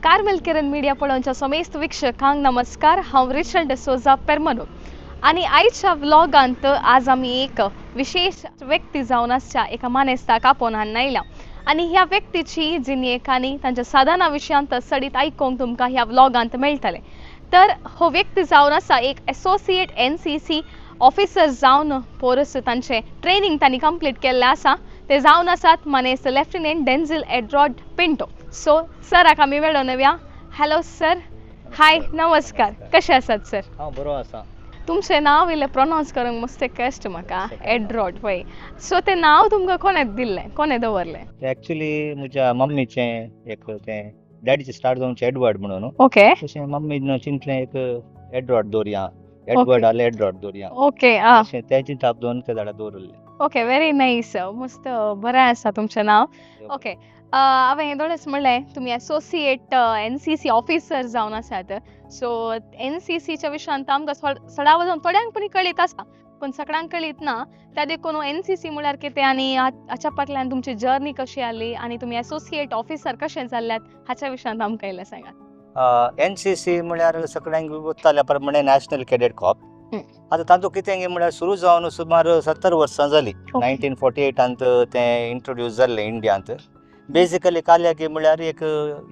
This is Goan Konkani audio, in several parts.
कार्मेल किरण मिडिया पळोवच्या समेस्त वीक्षकांक नमस्कार. हांव रिचल डिसोजा पेरमनूर आनी आयच्या व्लॉगांत आज आमी एक विशेष व्यक्ती जावन आसच्या एका मानेस्ताक आपोवन हाडून आयल्या आनी ह्या व्यक्तीची जिणेक आनी तांच्या साधना विशयांत चडीत आयकूंक तुमकां ह्या व्लॉगांत मेळटलें. तर हो व्यक्ती जावन आसा एक एसोसिएट NCC officer जावन पोरस तांचें ट्रेनींग तांणी कंप्लीट केल्लें आसा. ते जावन आसात मानेस्त लेफ्टिनंट डेन्झिल एड्रॉड पिंटो. सो सराक आमी मेळोन येवया. हॅलो सर, हाय, नमस्कार, कशे आसात सर? हांव बरो आसा. तुमचें नांव इल्लें प्रोनावन्स करूंक मस्ते कश्ट म्हाका, एड्रॉड पळय. सो तें नांव तुमकां कोणें दिल्लें, कोणें दवरलें? तें एक्चुली म्हज्या मम्मीचें एक तें डॅडीचें स्टार्ट जावचें एडवर्ड म्हणून. तशें मम्मीन चिंतलें एक एड्रॉड दवरया, एडवर्ड आले एड्रॉड दवरया. ओके आ तशें तें चिंताप दवरून तें झाडां दवरलें. ओके, व्हेरी नायस, मस्त बरें आसा तुमचें नांव. ओके, हांवें हेदोळच म्हणलें तुमी एसोसिएट NCC officer जावन आसात. सो NCCच्या विशयांत आमकां सडाव जावन थोड्यांक पण कळीत आसा पूण सगळ्यांक कळीत ना. त्या देखून NCC म्हळ्यार कितें आनी हाच्या फाटल्यान तुमची जर्नी कशी आली आनी तुमी एसोसिएट ऑफिसर कशें जाल्ल्यात हाच्या विशयांत आमकां इल्लें सांगात. NCC म्हळ्यार सगळ्यांक वताल्या प्रमाणे नॅशनल कॅडेट कॉप. आतां तातूंत कितें म्हळ्यार सुरू जावन सुमार 70 वर्सां जालीं. 1948 तें इंट्रोड्यूस जाल्लें इंडियांत. बेजिकली काल्याकी म्हळ्यार एक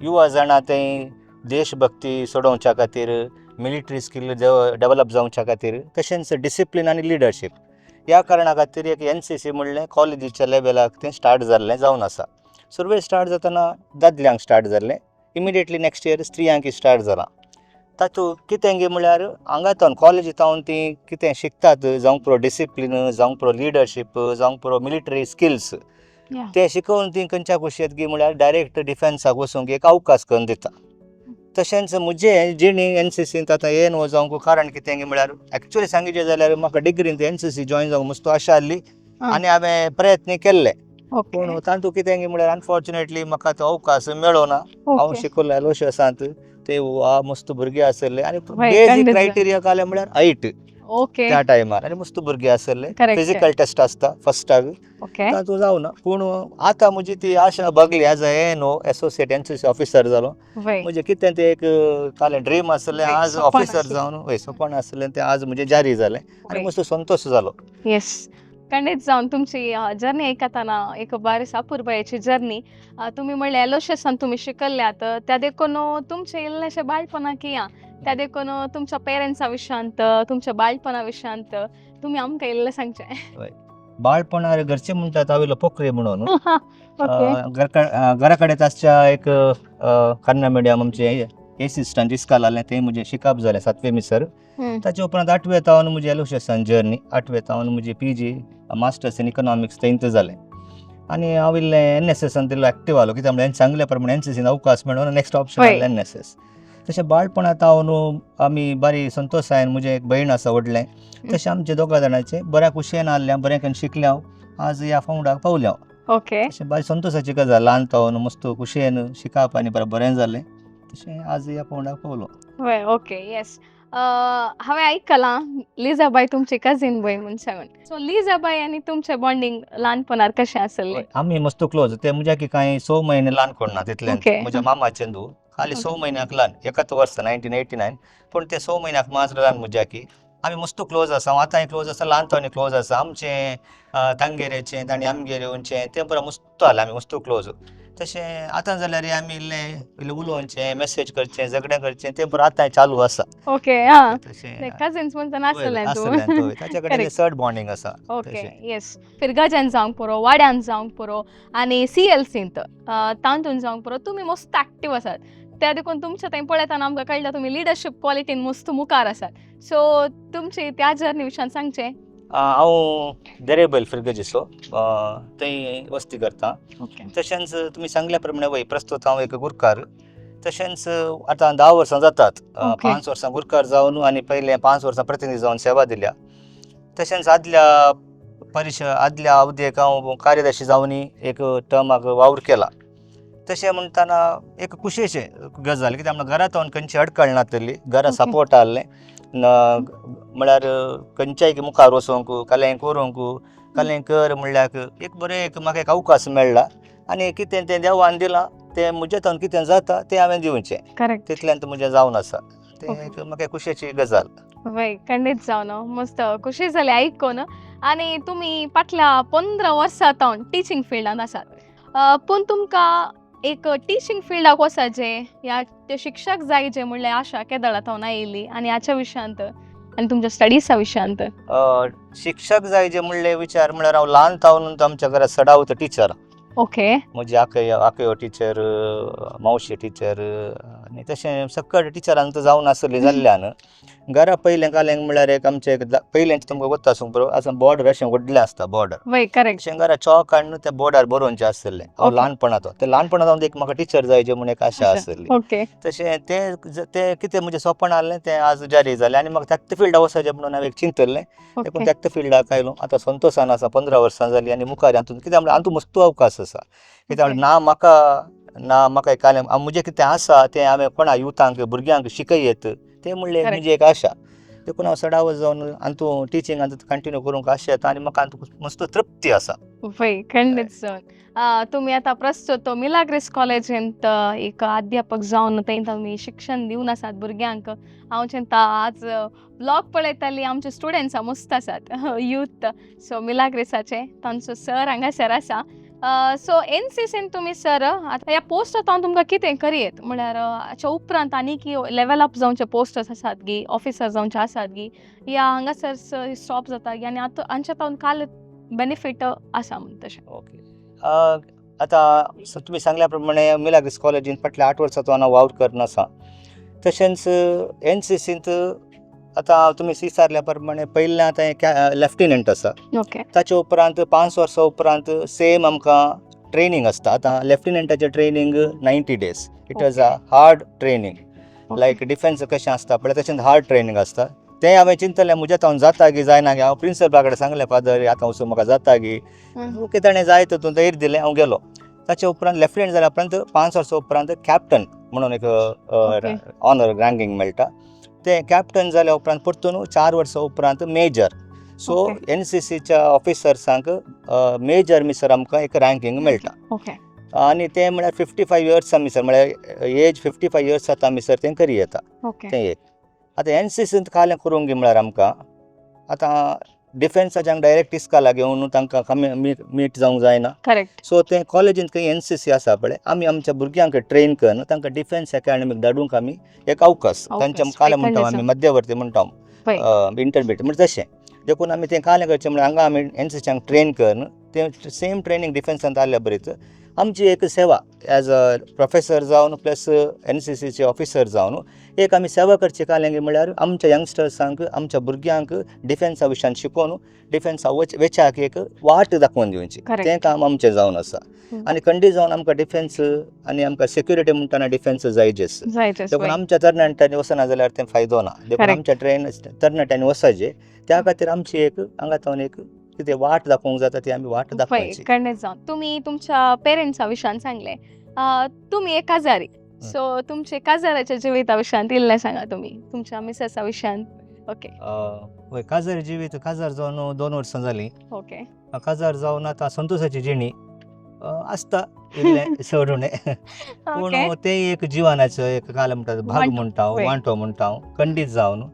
युवा जाणां तें देशभक्ती सोडोवच्या खातीर, मिलिटरी स्कील डेवलप जावच्या खातीर, तशेंच डिसिप्लीन आनी लिडरशीप ह्या कारणा खातीर एक NCC म्हणलें कॉलेजीच्या लेवलाक तें स्टार्ट जाल्लें जावन आसा. सुरवेक स्टार्ट जातना दादल्यांक स्टार्ट जाल्लें, इमिडिएटली नेक्स्ट इयर स्त्रियांक स्टार्ट जालां. तातूंत कितें गे म्हळ्यार हांगा तावन कॉलेजी तावन ती कितें शिकतात, जावंक पुरो डिसिप्लीन, जावंक पुरो लिडरशीप, जावंक पुरो मिलिटरी स्किल्स, ते शिकोवन ती खंयच्या कुशेत गी म्हळ्यार डायरेक्ट डिफेन्साक वचूंक एक अवकाश करून दिता. तशेंच म्हजें जिणी NCCंत आतां येन जावंक कारण कितें गी म्हळ्यार एक्चुअली सांगचें जाल्यार म्हाका डिग्रींत NCC join जावंक मस्त आशा आसली आनी हांवें प्रयत्न केल्ले, पूण तातूंत कितें गी म्हळ्यार अनफॉर्च्युनेटली म्हाका तो अवकाश मेळो ना. हांव शिकलो एलोशियसांत, ते वा मस्त भुरगे आसले आनी बेजीक क्रायटेरिया काले म्हळ्यार हायट त्या टायमार आनी मस्त भुरगे आसले. फिजिकल टेस्ट आसता फस्टाक, तातूंत जावना. पूण आतां म्हजी ती आशा भागली. As a NO associate NCC officer जालो. म्हजें कितें तें एक कालें ड्रीम आसलें, आज ऑफिसर जावन वय सपन आसलें तें आज म्हजें जारी जालें आनी मस्त संतोश जालो. येस, खंडीत जावन तुमची जर्नी आयकतना एक बारीक अपुरबायेची जर्नी. तुमी म्हणलें एलोशियसान तुमी शिकल्यात, त्या देखून तुमचें इल्लेशें बाळपणा किया, त्या देखून तुमच्या पेरंट्सा विशयांत, तुमच्या बाळपणा विशयांत तुमी आमकां इल्लें सांगचें. बाळपणार घरचे म्हणटात हांव इल्लो पोखरे म्हणून. घरा कडेन आसच्या एक कन्नड मिडियम आमचें एसिस्टंट इस्काल आसलें, थंय म्हजें शिकप जालें 7वे मिसर. ताचे उपरांत 8वे तावन म्हजी एलोशियसान जर्नी, 8वे तावन म्हजी PG masters in economics थंयच जालें. आनी हांव इल्लें NSSान इल्लो एक्टीव आसलो, कित्याक म्हणल्यार सांगल्या प्रमाणे NCCन अवकाश मेळून नेक्स्ट ऑप्शन आसलें NSS. तशें बाळपणा तावन आमी बारी संतोशायन, म्हजें एक भयण आसा व्हडलें, तशें आमचें दोगा जाणांचें बऱ्या कुशेन आहलें, बरें करून शिकलें हांव, आज ह्या फावंडाक पावलें हांव. तशें बारी संतोशाची गजाल, ल्हान तावन मस्त कुशेन शिकप आनी बरें जालें, तशें आज ह्या पावंडाक पावलो. वय, ओके, येस. हांवें आयकलां लिजाबाय तुमची कजीन भयण म्हूण सांगून. सो लिजाबाय आनी तुमचें बॉन्डींग ल्हानपणार कशें आसलें? आमी मस्त क्लोज. ते म्हज्या की कांय 6 म्हयने ल्हान कोण ना तितलें. म्हज्या मामाचें धूव खाली 6 म्हयन्याक ल्हान, एकाच वर्सा 1989, पूण ते 6 म्हयन्याक मात्र ल्हान म्हज्या की. आमी मस्त क्लोज आसा, हांव आतांय क्लोज आसा, ल्हान तावनय क्लोज आसा. आमचें तांगेरेचें तांणी आमगेर येवचें तें पुरो मस्त जालें, आमी मस्त क्लोज. तशें आतां जाल्यार आमी इल्लें इल्लें उलोवचें, मॅसेज करचें, झगडें करचें, तें पुरो आतांय चालू आसा. ओके, आं, कजिन्स म्हणटा आसलें तूं, ताच्या कडेन चड बॉन्डींग आसा. ओके, येस. फिरगजान जावंक पुरो, वाड्यान जावंक पुरो आनी CLCंत तातूंत जावंक पुरो, तुमी मस्त एक्टीव आसात. त्या देखून तुमच्या थंय पळयतना आमकां कळटा तुमी लिडरशीप क्वॉलिटीन मस्त मुखार आसात. सो तुमची त्या जर्नी विशयान सांगचें. हांव देरेबैल फिरगजीचो, थंय वस्ती करता. तशेंच तुमी सांगल्या प्रमाणे वय प्रस्तुत हांव एक गुरकार. तशेंच आतां 10 वर्सां जातात, 5 वर्सां गुरकार जावन आनी पयलें 5 वर्सां प्रतिनिधी जावन सेवा दिल्या. तशेंच आदल्या परिश आदल्या अवधेक हांव कार्यदर्शी जावन एक टर्माक वावर केला. तशें म्हणटना एक खुशेचें गजाल, कित्याक म्हणल्यार घरांत हांव खंयची अडकळ नातली, घरा सपोर्ट आहलें, म्हळ्यार खंयच्याय मुखार वचोंक, कलें करूंक, कलें कर म्हणल्यार एक बरें एक म्हाका एक अवकाश मेळ्ळा आनी कितें तें देवान दिलां. तें म्हज्या तावन कितें जाता तें हांवें दिवचें. करेक्ट. तितल्यान म्हजें जावन आसा तें. Okay. एक म्हाका खुशेची गजाल. वय, खंडीत जावन मस्त खुशी जाली आयकून. आनी तुमी फाटल्या 15 वर्सां तावन टिचींग फिल्डान आसात, पूण तुमकां एक टिचींग फिल्डाक वचाचें या ते शिक्षक जायचे म्हणल्यार आशा केदळा तावन आयिल्ली आनी हाच्या विशयांत आनी तुमच्या स्टडिसा विशयांत? शिक्षक जायचे म्हणले विचार म्हळ्यार हांव ल्हान तावन आमच्या घरा सडावत टिचर. म्हजी आकय आकयो टिचर, मावशी टिचर आनी तशें सकट टिचरांक जावन आसली जाल्ल्यान घरा पयलें कालेंक म्हळ्यार एक आमचें एक पयलें तुमकां वता आसूंक बरोबर आसा बॉर्डर अशें व्हडलें आसता बॉर्डर. वय, करेक्ट. अशें घरा चॉक हाडून त्या बोर्डार बरोवचें आसलें हांव ल्हानपणांत. तें ल्हानपणांत सावन एक म्हाका टिचर जायचें म्हूण एक आशा आसली. तशें तें तें कितें म्हजें सपन आहलें तें आज जारी जालें आनी म्हाका त्याच फिल्डाक वचपाचें म्हणून हांवें एक चिंतलें. देखून त्याच फिल्डाक आयलो. आतां संतोशान आसा, 15 वर्सां जालीं आनी मुखार हातूंत कित्याक म्हणल्यार हातूंत मस्त अवकाश आसा. कित्याक म्हणल्यार ना म्हाका एक कालें म्हजें कितें आसा तें हांवें कोणा युथांक भुरग्यांक शिकयत तें म्हणलें म्हजी एक आशा. देखून हांव सदांच जावन हातूंत टिचींग हातूंत कंटिन्यू करूंक आशा येता आनी म्हाका हातूंत मस्त तृप्ती आसा. वय, खंडीत जावन तुमी आतां प्रस्तुत मिलाग्रीस कॉलेजींत एक अध्यापक जावन थंय तुमी शिक्षण दिवन आसात भुरग्यांक. हांव चिंता आज ब्लॉग पळयताली, आमचे स्टुडंट्सां मस्त आसात यूथ, सो मिलाग्रीसाचे तांचो सर हांगासर आसा. सो एनसीसीन तुमी सर आतां ह्या पोस्टात हांव तुमकां कितें करयेत म्हळ्यार हाच्या उपरांत आनी की लेवल अप जावचे पोस्ट आसात गी, ऑफिसर जावचे आसात गी, या हांगासर स्टॉप जाता गी आनी आतां हांच्या तावन काल बेनिफीट आसा म्हण तशें? ओके, आतां तुमी सांगल्या प्रमाणे मिलाग्रीस कॉलेजीन फाटल्या 8 वर्सां हांव वावर करून आसा. तशेंच एनसीसींत आतां तुमी विचारल्या प्रमाणे पयलें आतां लेफ्टिनंट आसा. ताचे उपरांत 5 वर्सां उपरांत सेम आमकां ट्रेनींग आसता. आतां लेफ्टिनंटाचें training 90 days. It is a hard training, like defence कशें आसता पळय तशेंच हार्ड ट्रेनींग आसता. तें हांवें चिंतलें म्हज्या तावन जाता गी जायना गी. हांव प्रिंसिपला कडेन सांगलें, फादर आतां वचूं म्हाका जाता गी? ओके, ताणें जाय तितून धैर्य दिलें, हांव गेलो. ताचे उपरांत लेफ्टिनंट जाल्या उपरांत 5 वर्सां उपरांत कॅप्टन म्हणून एक ऑनर रँकींग मेळटा. तें कॅप्टन जाल्या उपरांत परतून 4 वर्सां उपरांत मेजर. सो एनसीसीच्या ऑफिसर्सांक मेजर मिसर आमकां एक रँकींग मेळटा. आनी तें म्हळ्यार 55 इयर्स मिसर, म्हळ्यार एज 55 इयर्स जाता मिसर तें करी येता. तें एक. आतां एनसीसींत कालें करूंक म्हळ्यार आमकां आतां डिफेन्साच्यान डायरेक्ट इस्काला घेवन तांकां कमी मीट जावंक जायना. सो तें कॉलेजींत खंय एनसीसी आसा पळय, आमी आमच्या भुरग्यांक ट्रेन करून तांकां डिफेन्स एकाडमीक धाडूंक आमी एक अवकाश तांच्या कालें म्हणटा आमी मध्यवर्ती म्हणटा, इंटरमिडिएट म्हणजे तशें. देखून आमी तें कालें करचें म्हळ्यार हांगा आमी एनसीसीयांक ट्रेन करून तें सेम ट्रेनींग डिफेन्सांत आसल्या बरीच आमची एक सेवा एज अ प्रोफेसर जावन प्लस एनसीसीचे ऑफिसर जावन एक आमी सेवा करची. कालें म्हळ्यार आमच्या यंगस्टर्सांक, आमच्या भुरग्यांक डिफेन्सा विशयान शिकोवन डिफेन्सा वेच्याक एक वाट दाखोवन दिवची. तें काम आमचें जावन आसा. आनी खंडीत जावन आमकां डिफेन्स आनी आमकां सेक्युरिटी म्हणटना डिफेन्स जायजेच. जायतेच. देखून आमच्या तरणाट्यांनी वचना जाल्यार तें फायदो ना. देखून आमच्या ट्रेन तरणाट्यांनी वचपाचें. त्या खातीर आमची एक हांगा तावन एक कितें वाट दाखोवंक जाता ती आमी वाट दाखोवची. खंडीत जावन तुमी तुमच्या पेरंट्सा विशयान सांगलें, तुमी एक काजारी, सो तुमचे काजाराच्या जिविता विशयांत इल्लें सांगा तुमी तुमच्या मिसेसा विशयान. ओके. वय, काजार जिवीत, काजार जावन 2 वर्सां जालीं. काजार जावन आतां संतोशाची जिणी आसता, इल्लें चड उणें, पूण तें एक जिवनाचो एक काल म्हणटा भाग वांटो, म्हणटा हांव, वांटो म्हणटा हांव. खंडीत जावन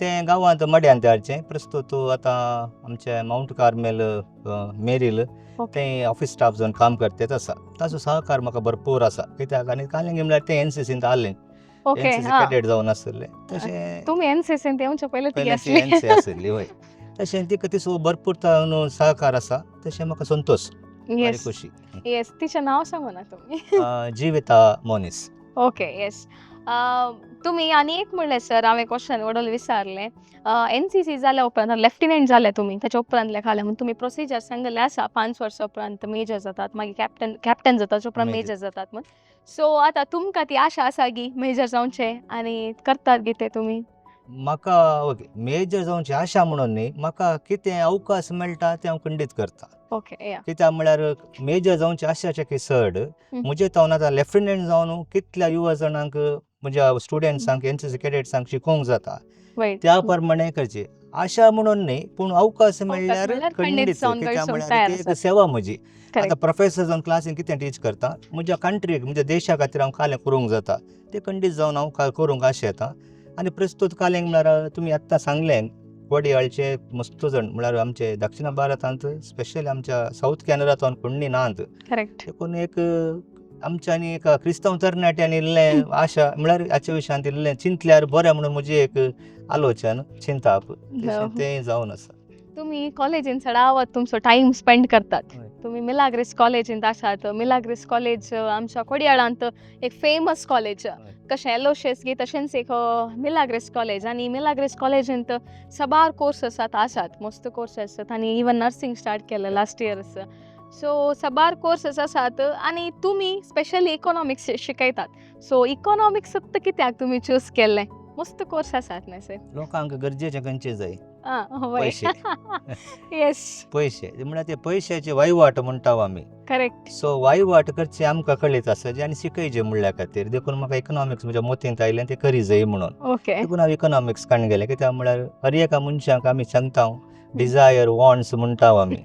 तें गांवांत मड्यांत हाडचें. प्रस्तूत आतां आमचें मावंट कार्मेल मेरील तें ऑफिस स्टाफ जावन काम करतेच आसा. ताचो सहकार म्हाका भरपूर आसा कित्याक आनी कालेंगी म्हळ्यार तें एनसीसींत आहलें, एनसीसी कॅडेट जावन आसलें तशें. तुमी एनसीसीन येवचे पयलीं ती पयलें आसली. एन सी आसली, वय. तशें तिका तिचो भरपूर सहकार आसा. तशें म्हाका संतोश, बरी खुशी. येस, तिचें नांव सांगू ना तुमी? जिविता मोनीस. ओके, येस. तुमी आनी एक म्हणलें सर, हांवें क्वेश्चन वडोल विचारलें, एनसीसी जाल्या उपरांत लेफ्टिनंट जाले तुमी, ताच्या उपरांत खालें म्हूण तुमी प्रोसिजर सांगलें आसा, 5 वर्सां उपरांत मेजर जातात, मागीर कॅप्टन, कॅप्टन जाता, ताच्या उपरांत Major. Major जातात म्हूण. सो आतां तुमकां ती आशा आसा गी मेजर जावचें आनी करतात गी तें तुमी? म्हाका ओके, मेजर जावची आशा म्हणून न्ही, म्हाका कितें अवकाश मेळटा तें हांव खंडीत करता. ओके या कित्याक म्हळ्यार मेजर जावची आशाचे की चड म्हजे तावन आतां लेफ्टिनंट जावन कितल्या युवा जाणांक, म्हज्या स्टुडंट्सांक, एनसीसी कॅडेट्सांक शिकोवंक जाता त्या प्रमाणे करचें. आशा म्हणून न्ही, पूण अवकाश मेळ्ळ्यार मेळ्ळ्यार खंडीत खंडीत, जावन कित्याक गळसूंक म्हळ्यार तयार ती एक आसात. सेवा म्हजी. आतां प्रोफेसर जावन क्लासीन कितें टीच करता, म्हज्या कंट्रीक म्हज्या देशा खातीर हांव कालें करूंक जाता, तें खंडीत जावन हांव करूंक आशें येता. आनी प्रस्तूत कालें म्हळ्यार तुमी आत्तां सांगलें कोडियाळचे मस्त जण म्हळ्यार आमचे दक्षिण भारतांत स्पेशली आमच्या सावथ कॅनरांत कोणी नात. देखून एक आमच्यांनी एक क्रिस्तांव तरणाट्यांनी इल्लें आशा म्हळ्यार हाच्या विशयांत इल्लें चिंतल्यार बरें म्हणून म्हजी एक आलोचन चिंताप तशें तें जावन आसा. तुमी कॉलेजीन चडावत तुमचो टायम स्पेंड करतात. हय. तुमी मिलाग्रीस कॉलेजींत आसात. मिलाग्रीस कॉलेज आमच्या कोडियाळांत एक फेमस कॉलेज, कशें एलोशियस गी तशेंच एक मिलाग्रीस कॉलेज. आनी मिलाग्रीस कॉलेजींत साबार कोर्सेस आतां आसात, मस्त कोर्सेस आसात आनी इवन नर्सिंग स्टार्ट केलें लास्ट इयर्स. सो साबार कोर्सेस आसात आनी तुमी स्पेशली इकॉनॉमिक्स शिकयतात. सो इकॉनॉमिक्स कित्याक तुमी चूज केल्लें? मस्त कोर्स आसात न्ही सर? लोकांक गरजेचे खंयचे जाय? आं, वय. पयशे. येस. पयशे म्हळ्यार ते पयशाचे वहिवाट म्हणटा आमी. सो वहिवाट करचे आमकां कळीत आसा जे आनी शिकयचे म्हणल्या खातीर, देखून म्हाका इकॉनॉमिक्स म्हज्या मतींत आयलें तें करी जाय म्हणून. देखून हांव इकॉनॉमिक्स काडून गेलें, कित्याक म्हळ्यार हर एका मनशाक आमी सांगता डिजायर वॉन्ट्स म्हणटा आमी,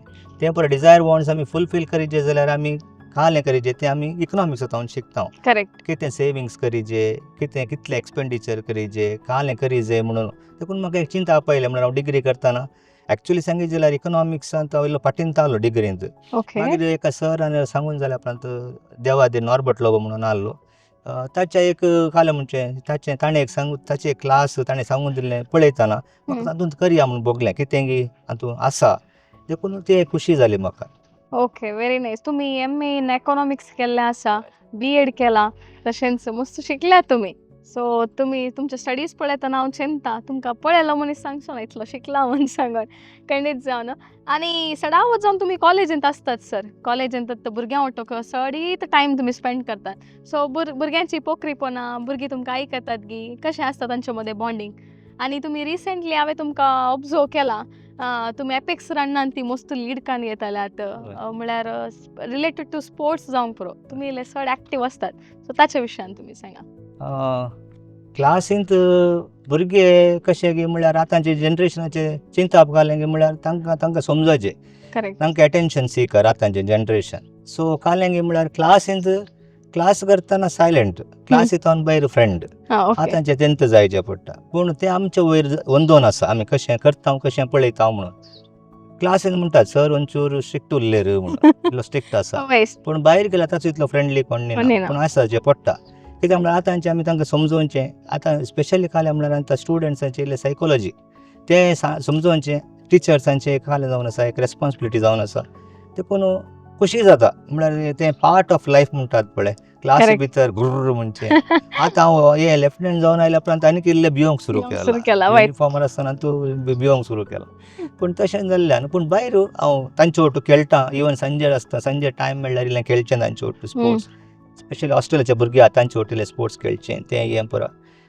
तें पळय डिजायर वॉन्ट्स आमी फुलफील करीचे जाल्यार आमी कालें करीचे तें आमी इकॉनॉमिक्स हांव शिकता. कितें सेविंग्स करीजे, कितें कितलें एक्सपेंडिचर करीजे, कालें करीजे म्हणून. देखून म्हाका एक चिंता पयलें म्हणल्यार हांव डिग्री करतना एक्चुअली सांगीत जाल्यार इकॉनॉमिक्सांत हांव इल्लो फाटीन आसलो डिग्रींत. मागीर एका सरान सांगून जाल्या उपरांत देवादे नॉर्बर्ट लोबो म्हणून आहलो, ताच्या एक कालें म्हणचें ताचें ताणें एक सांगू ताचें एक क्लास ताणें सांगून दिल्लें पळयतना म्हाका तातूंत करया म्हणून भोगलें कितें गी हातूंत आसा, देखून ती एक खुशी जाली म्हाका. Okay, very nice. तुमी एम ए इन इकॉनॉमिक्स केल्लें आसा, बी एड केलां, तशेंच मस्त शिकल्यात तुमी. सो तुमी तुमचे स्टडीज पळयतना हांव चिंता तुमकां पळयलो मनीस सांगचो ना इतलो शिकला म्हूण सांगून खंडीत जावन. आनी सदांच जावन तुमी कॉलेजींत आसतात सर, कॉलेजींत भुरग्यां वटक चडीत टायम तुमी स्पेंड करतात. सो भुरग्यांची पोखरीपणां, भुरगीं तुमकां आयकतात गी, कशें आसता तांचे मदें बॉन्डींग? आनी तुमी रिसेंटली हांवें तुमकां ऑब्जर्व केलां, तुमी एपेक्स रनान ती मस्त लीड कान घेताल्यात, म्हळ्यार रिलेटेड टू स्पोर्ट्स जावंक पुरो, तुमी इल्ले चड एक्टीव आसतात. सो ताच्या विशयान तुमी सांगा. क्लासींत भुरगे कशे गी म्हळ्यार आतांचे जनरेशनाचे चिंताप घालें गी म्हळ्यार तांकां तांकां समजचें, तांकां एटेन्शन सीकर आतांचें जनरेशन. सो कालें गी म्हळ्यार क्लासींत क्लास करतना सायलंट, क्लासींत भायर फ्रेंड, आतांचे तेंत जायचें पडटा. पूण तें आमचे वयर वंदोन आसा आमी कशें करता कशें पळयता म्हणून. क्लासीन म्हणटात सर ಒಂचूर स्ट्रिक्ट उरले रे म्हणून, इल्लो स्ट्रिक्ट आसा, पूण भायर गेल्यार ताचो इतलो फ्रेंडली कोण न्ही, पूण आसा जे पडटा. कित्याक म्हळ्यार आतांचे आमी तांकां समजोवचें, आतां स्पेशली कालें म्हळ्यार आतां स्टुडंट्सांचे इल्लें सायकोलॉजी तें समजोवचें, टिचर्सांचें एक कालें जावन आसा, एक रेस्पॉन्सिबिलिटी जावन आसा. देखून खुशी जाता म्हळ्यार तें पार्ट ऑफ लायफ म्हणटात पळय, क्लासी भितर गुर्र म्हणचें. आतां हांव हे लेफ्टनंट जावन आयल्या उपरांत आनीक इल्लें भिवंक सुरू केलां, युनिफॉर्मार आसतना तूं भिवंक सुरू केलां. पूण तशें जाल्ल्यान पूण भायर हांव तांचे ओटू खेळटा, इवन संजे आसता, संजे टायम मेळ्ळ्यार इल्लें खेळचें तांचे ओटू स्पोर्ट्स, स्पेशली हॉस्टेलाचे भुरगे आहा तांचे ओटू इल्लें स्पोर्ट्स खेळचें तें हें पुरो.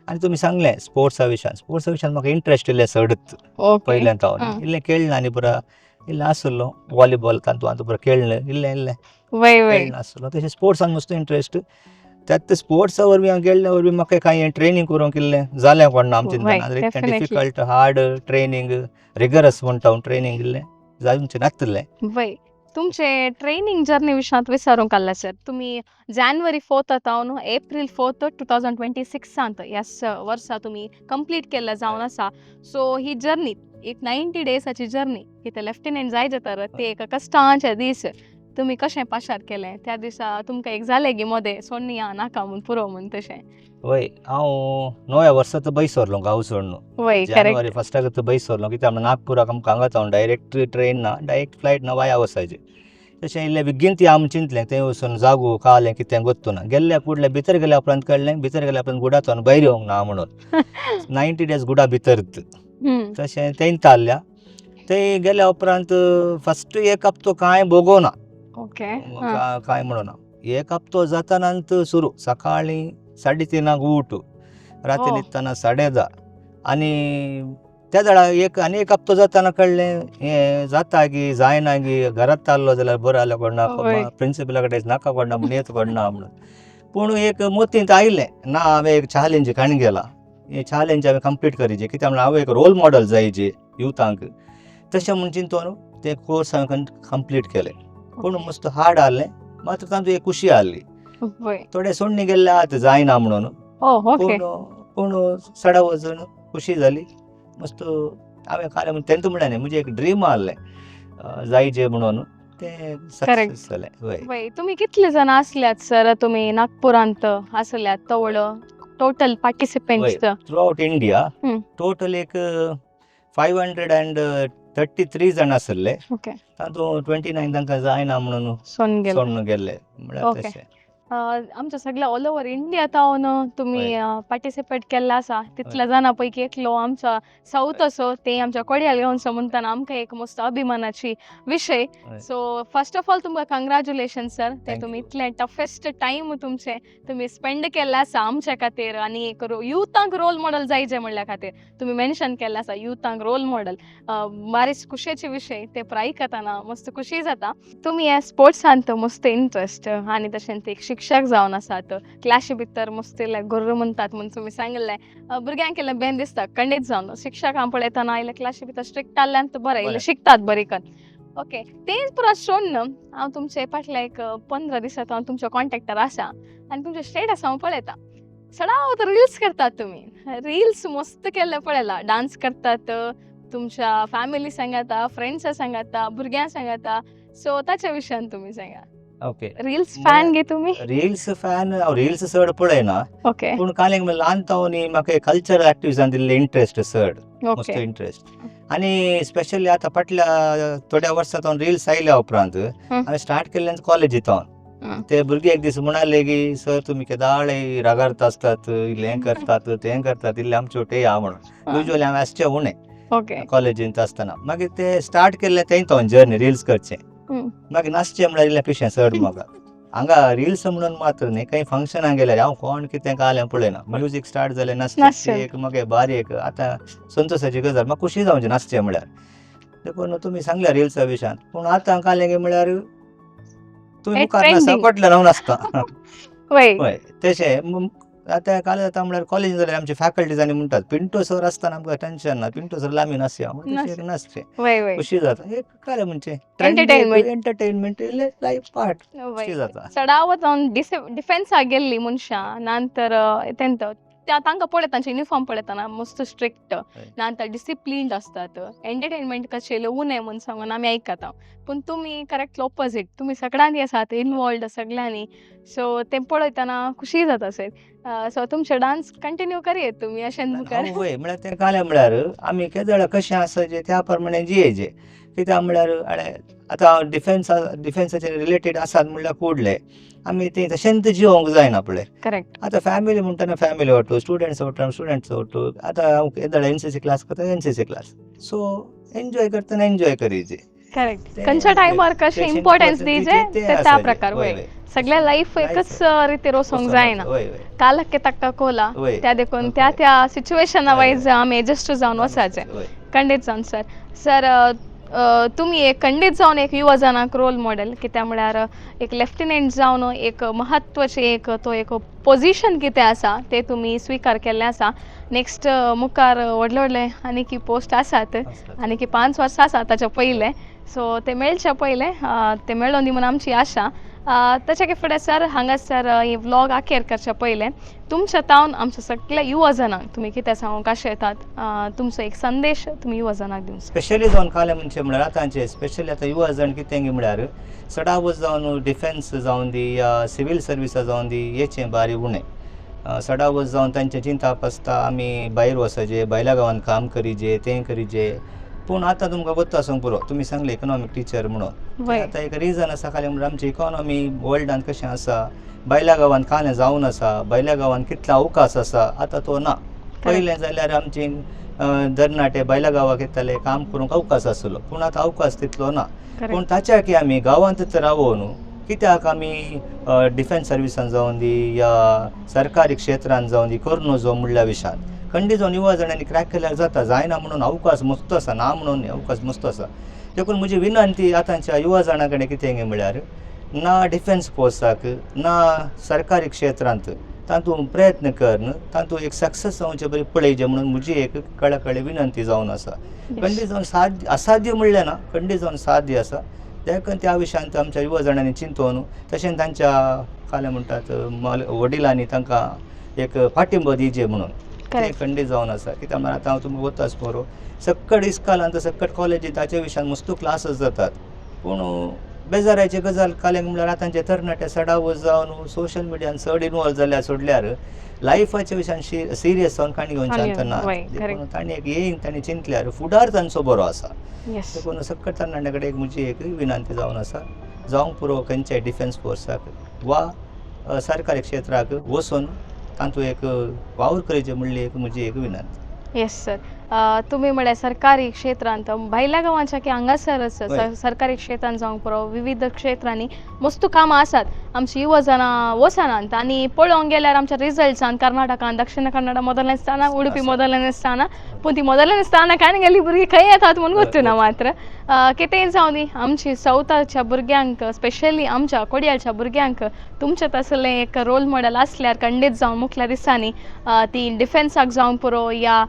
आनी तुमी सांगलें स्पोर्ट्सा विशयान, स्पोर्ट्सा विशयान म्हाका इंट्रस्ट इल्लें चडच पयल्यान हांव इल्लें खेळना आनी पुरो इल्लें आसलो वॉलीबॉल तातूंत पुरो खेळ्ळें इल्लें इल्लें खेळना आसलो. तशें स्पोर्ट्सान मस्त इंट्रस्ट, त्यात स्पोर्ट्सा वरवीं हांव गेल्ल्या वरवीं म्हाका कांय ट्रेनींग करूंक इल्लें जालें कोण ना आमचें, इतलें डिफिकल्ट हार्ड ट्रेनींग रिगरस म्हणटा हांव ट्रेनींग इल्लें जावचें नासलें. वय, तुमचे ट्रेनींग जर्नी विशयांत विचारूंक आसलें सर, तुमी जानेवारी 4 जावन एप्रील 4 2026 ह्या वर्सा तुमी कंप्लीट केल्लें जावन आसा. सो ही जर्नी एक 90 डेजाची जर्नी, कितें लेफ्टिनंट जायचे तर ते एक कश्टांचे दीस तुमी कशें पाशार केलें त्या दिसा? तुमकां एक जालें गी मदें सोडया नाका म्हूण पुरो म्हूण तशें? वय, हांव नव्या वर्सा तर बैस सरलो गांव सोडून, जानेवारी 1 तर बैस सरलो, कित्याक नागपुराक आमकां हांगा सावन डायरेक्ट ट्रेन ना, डायरेक्ट फ्लायट ना, वाया वचायचें. तशें इल्लें बेगीन ती आमी चिंतलें थंय वचून जागो कालें कितें गोत्तू ना, गेल्ल्या फुडलें भितर गेल्या उपरांत कळ्ळें भितर गेल्या उपरांत गुडा सावन भायर येवंक ना म्हणून, 90 डेज गुडा भितर. तशें थंय ताल्ल्या, थंय गेल्या उपरांत फस्ट एक हप्तो कांय भोगोना, कांय म्हणूना. एक हप्तो जाताना सुरू सकाळीं 3:30 उठ, राती न्हिदतना 10:30. आनी त्या वेळा एक आनी एक हप्तो जाताना कळ्ळें हें जाता गी जायना गी, घरांत ताल्लो जाल्यार बरो जालें कोण ना, प्रिंसिपला कडेन नाका कोण ना म्हूण येत कोण ना म्हणून. पूण एक मतींत आयलें ना हांवें एक चॅलेंज काण गेला, हें चॅलेंज हांवें कंप्लीट करीचे, कित्याक म्हणल्यार हांव एक रोल मॉडल जायचे युथांक तशें म्हूण चिंतून ते कोर्स हांवें कंप्लीट केले. पूण मस्त हार्ड आहलें, मात्र तांतूं एक खुशी आहली. थोडे सोडणी गेल्ले आतां जायना म्हणून. पूण पूण सडा वचून खुशी जाली मस्त. हांवें काल तेंत म्हणलें न्ही, म्हजें एक ड्रीम आहलें जायचे म्हणून, तें सक्सेस जालें. वय. वय, तुमी कितले जाण आसल्यात सर, तुमी नागपुरांत आसल्यात तवळ total participants? Through out India total एक 533 जाण आसले. तातूंत 29 तांकां जायना म्हणून सोन गेले. सोडून गेल्ले म्हळ्यार तशें. आमच्या सगळ्या ऑल ओवर इंडिया तावन तुमी पार्टिसिपेट केल्ले आसा. तितल्या जाणां पैकी एकलो आमच्या साऊथ असो, ते आमच्या कोडियाल गांवचो म्हणटाना आमकां एक मस्त अभिमानाची विशय. सो फर्स्ट ऑफ ऑल तुमकां कंग्रेच्युलेशन सर, ते Thank तुमी you. इतलें टफेस्ट टायम तुमचे तुमी स्पेंड केल्ले आसा आमच्या खातीर आनी एक युथांक रोल मॉडल जायचे म्हणल्या खातीर तुमी मेन्शन केल्लें आसा युथांक रोल मॉडल. बारीच खुशयेचे विशय ते आयकतना मस्त खुशी जाता. तुमी ह्या स्पोर्ट्सांत मस्त इंट्रस्ट आनी तशेंच एक शिक्षक जावन आसात. क्लासी भितर मस्त गुर्र म्हणटात म्हूण तुमी सांगिल्लें. भुरग्यांक केल्लें बेन दिसता खंडीत जावन शिक्षकां पळयतना आयले क्लासी भितर स्ट्रिक्ट आहल्यान तर बरें इल्लें शिकतात बरी करून. ओके, तेंच पुरा सोडून हांव तुमचे फाटल्या एक 15 दिसांत हांव तुमच्या कॉन्टेक्टार आसा आनी तुमचे स्टेटस हांव पळयता. सदांच रिल्स करतात तुमी, रिल्स मस्त केल्ले पळयला, डान्स करतात तुमच्या फॅमिली सांगाता, फ्रेंड्सा सांगाता, भुरग्यां सांगाता. सो ताच्या विशयान तुमी सांगा. रिल्स फॅन गे तुमी? रिल्स फॅन हांव रिल्स चड पळयना. पूण काल ल्हान तावनी म्हाका कल्चरल एक्टिविटीजान दिल्ले इंट्रस्ट चड, मस्त इंट्रस्ट. आनी स्पेशली आतां फाटल्या थोड्या वर्सां तावन रिल्स आयल्या उपरांत हांवें स्टार्ट केल्लें कॉलेजी तावन. ते भुरगे एक दीस म्हणाले की सर तुमी केदाळे रागारत आसतात, इल्लें हें करतात तें करतात, इल्लें आमचे वटेन या म्हणून. युजली हांवें आसचें उणें कॉलेजींत आसतना. मागीर ते स्टार्ट केल्लें तें तावन जर्नी रिल्स करचें. मागीर नाचचें म्हळ्यार इल्लें पिशें चड म्हाका. हांगा रिल्स म्हणून मात्र न्ही, खंय फंक्शनाक गेल्यार हांव कोण कितें कालें पळयना, म्युजीक स्टार्ट जालें नाचचें एक म्हाका भारी एक आतां संतोशाची गजाल, म्हाका खुशी जावची नाचचें म्हळ्यार. देखून तुमी सांगल्या रिल्सा विशयान. पूण आतां कालें म्हळ्यार तुमी मुखार नासता, फाटल्यान हांव नासता. वय तशें आतां काल जाता म्हळ्यार कॉलेजीन जाल्यार आमचे फॅकल्टीज आनी म्हणटात पिंटो सर आसतना आमकां टेंशन ना, पिंटो सर लामी नासया म्हणून नासचें खुशी जाता. एक कालें म्हणचें एंटरटेनमेंट लायफ पार्ट खुशी जाता. चडावत हांव डिफेन्साक गेल्ली मनशां नंतर तेंत तांकां पळयता, तांचे युनिफॉर्म पळयतना मस्त स्ट्रिक्ट नंतर डिसिप्लिन्ड आसतात. एंटरटेनमेंट कशें उणें म्हूण सांगून आमी आयकता, पूण तुमी करेक्ट ऑपोजीट, तुमी सगळ्यांनी आसात इनवॉल्ड सगळ्यांनी. सो तें पळयतना खुशी जाता सर. सो तुमचे डान्स कंटिन्यू करयेत तुमी अशें मुखार. वय म्हळ्यार तें कालें म्हळ्यार आमी केदळ कशें आसा जें त्या प्रमाणे जियेचें. कित्याक म्हळ्यार आतां डिफेन्साचे रिलेटेड आसात म्हणल्यार कुडले आमी तें तशेंच जिवोंक जायना पळय. आतां फॅमिली म्हणटना फॅमिली वाटू, स्टुडंट्स वाटू, स्टुडंट्स वाटू. आतां हांव केदळ एनसीसी क्लास करता, एनसीसी क्लास. सो एन्जॉय करतना एन्जॉय करीचे. करेक्ट, खंयच्या टायमार कशें इम्पॉर्टन्स दिजे ते त्या प्रकार. वय, सगळ्या लायफ एकच रितीर वचोंक जायना, कालक ताका कोला त्या देखून त्या त्या सिच्युएशना वायज आमी एडजस्ट जावन वचाचें. खंडीत जावन सर. सर तुमी एक खंडीत जावन एक युवा जणांक रोल मॉडेल, कित्याक म्हळ्यार एक लेफ्टिनंट जावन एक म्हत्वाचें एक तो एक पोजिशन कितें आसा तें तुमी स्विकार केल्लें आसा. नेक्स्ट मुखार व्हडले व्हडले आनी की पोस्ट आसात, आनी की 5 वर्सां आसा ताच्या पयलें. सो ते मेळचे पयलें ते मेळोन दी म्हूण आमची आशा. ताच्या फुडें सर हांगासर ही व्लॉग आखेर करच्या पयलें तुमच्या तावन आमच्या सगळ्या युवा जणांक तुमी कितें सांगूंक आशेतात, तुमचो एक संदेश तुमी युवा जणांक दिवंक. स्पेशली जावन कालें म्हणचें म्हळ्यार आतांचे स्पेशली आतां युवा जण कितें म्हळ्यार चडावत जावन डिफेन्स जावन दी या सिवील सर्विसा जावन दी हेचें बारी उणें. चडावत जावन तांचें चिंताप आसता आमी भायर वचचे, भायल्या गांवांत काम करीजे, तें करीजे. पूण आतां तुमकां गोत्त आसूंक पुरो, तुमी सांगलें इकॉनॉमीक टिचर म्हणून, आतां एक रिजन आसा खाली म्हणल्यार आमची इकॉनॉमी वर्ल्डान कशें आसा, भायल्या गांवांत कालें जावन आसा, भायल्या गांवांत कितलो अवकाश आसा आतां तो ना. पयलें जाल्यार आमची तरणाटे भायल्या गांवाक येताले काम करूंक अवकाश आसलो, पूण आतां अवकाश तितलो ना. पूण ताच्या की आमी गांवांतच रावोन कित्याक आमी डिफेन्स सर्विसान जावन दी या सरकारी क्षेत्रान जावन दी करूं नजो म्हणल्या विशयान खंडीत जावन युवा जाणांनी क्रॅक केल्यार जाता. जायना म्हणून अवकाश मस्त आसा, ना म्हणून अवकाश मस्त आसा. देखून म्हजी विनंती आतांच्या युवा जाणां कडेन कितें म्हळ्यार ना डिफेन्स फोर्साक ना सरकारी क्षेत्रांत तातूंत प्रयत्न करन तातूंत एक सक्सेस जावचे बरी पळयचे म्हणून म्हजी एक कळकळी विनंती जावन आसा. खंडीत जावन साध्य असाध्य म्हणलें ना, खंडीत जावन साध्य आसा. देखून त्या विशयांत आमच्या युवा जाणांनी चिंतून तशें तांच्या कालें म्हणटात वडिलांनी तांकां एक पाठिंबो दिवचे म्हणून ते खंडीत जावन आसा. कित्याक म्हळ्यार आतां हांव तुमकां वता बरो सक्कड इस्कालांत सक्कड कॉलेजींत ताच्या विशयान मस्तू क्लासीस जातात, पूण बेजाराची गजाल कालें म्हणल्यार आतांचे तरणाटे सडावत जावन सोशल मिडियान चड इनवॉल्व जाल्यार सोडल्यार लायफाच्या विशयान सिरियस जावन काणी घेवन ना. देखून तांणी एक येयन तांणी चिंतल्यार फुडार तांचो बरो आसा. देखून सक्कड तरणाट्या कडेन एक म्हजी एक विनंती जावन आसा, जावंक पुरो खंयच्याय डिफेन्स फोर्साक वा सरकारी क्षेत्राक वचून तातूंत एक वावर करचे म्हणली एक म्हजी एक विनंती. येस सर, तुमी म्हळ्यार सरकारी क्षेत्रांत भायल्या गांवांच्या की हांगासरच सरकारी क्षेत्रांत जावंक पुरो विविध क्षेत्रांनी मस्तू कामां आसात. आमची युवा जाणां वचनात आनी पळोवंक गेल्यार आमच्या रिजल्ट्सान कर्नाटकान दक्षिण कन्नडा मोदलें स्थान, उडुपी मोदलें स्थान, पूण ती मोदलें स्थान कांय गेली भुरगीं खंय येतात म्हूण गोत्तुना. मात्र कितेंय जावं दी, आमची सावथाच्या भुरग्यांक स्पेशली आमच्या कोडियालच्या भुरग्यांक तुमचे तसलें एक रोल मॉडेल आसल्यार खंडीत जावन मुखल्या दिसांनी ती डिफेन्साक जावंक पुरो या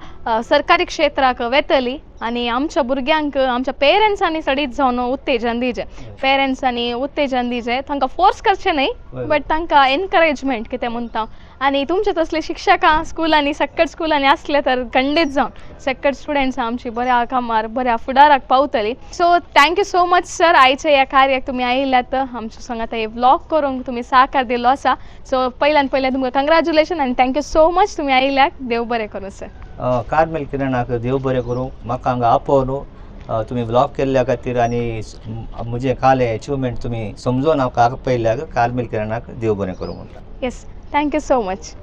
सरकारी क्षेत्राक वेतली. आनी आमच्या भुरग्यांक आमच्या पेरंट्सांनी चडीत जावन उत्तेजन दिवचें, पेरंट्सांनी उत्तेजन दिवचें, तांकां फोर्स करचें न्हय बट तांकां एनकरेजमेंट कितें म्हणटा. आनी तुमचे तसले शिक्षकां स्कुलांनी सक्कड स्कुलांनी आसले तर खंडीत जावन सक्कड स्टुडंट्स आमची बऱ्या कामार बऱ्या फुडाराक पावतली. So thank you so much sir, आयच्या ह्या कार्याक तुमी आयिल्ल्यात, आमच्या संगात हे व्लॉग करूंक तुमी साकार दिल्लो आसा. सो पयल्यान पयल्यान तुमकां कंग्रेच्युलेशन आनी thank you so much तुमी आयिल्ल्याक. देव बरें करूं सर. कार्मेल किरणाक देव बरें करूं, म्हाका हांगा आपोवन तुमी व्लॉग केल्ल्या खातीर आनी म्हजें काल एचिवमेंट तुमी समजून हांव आपयल्ल्याक कार्मेल किरणाक देव बरें करूं म्हणटा. Yes, thank you so much.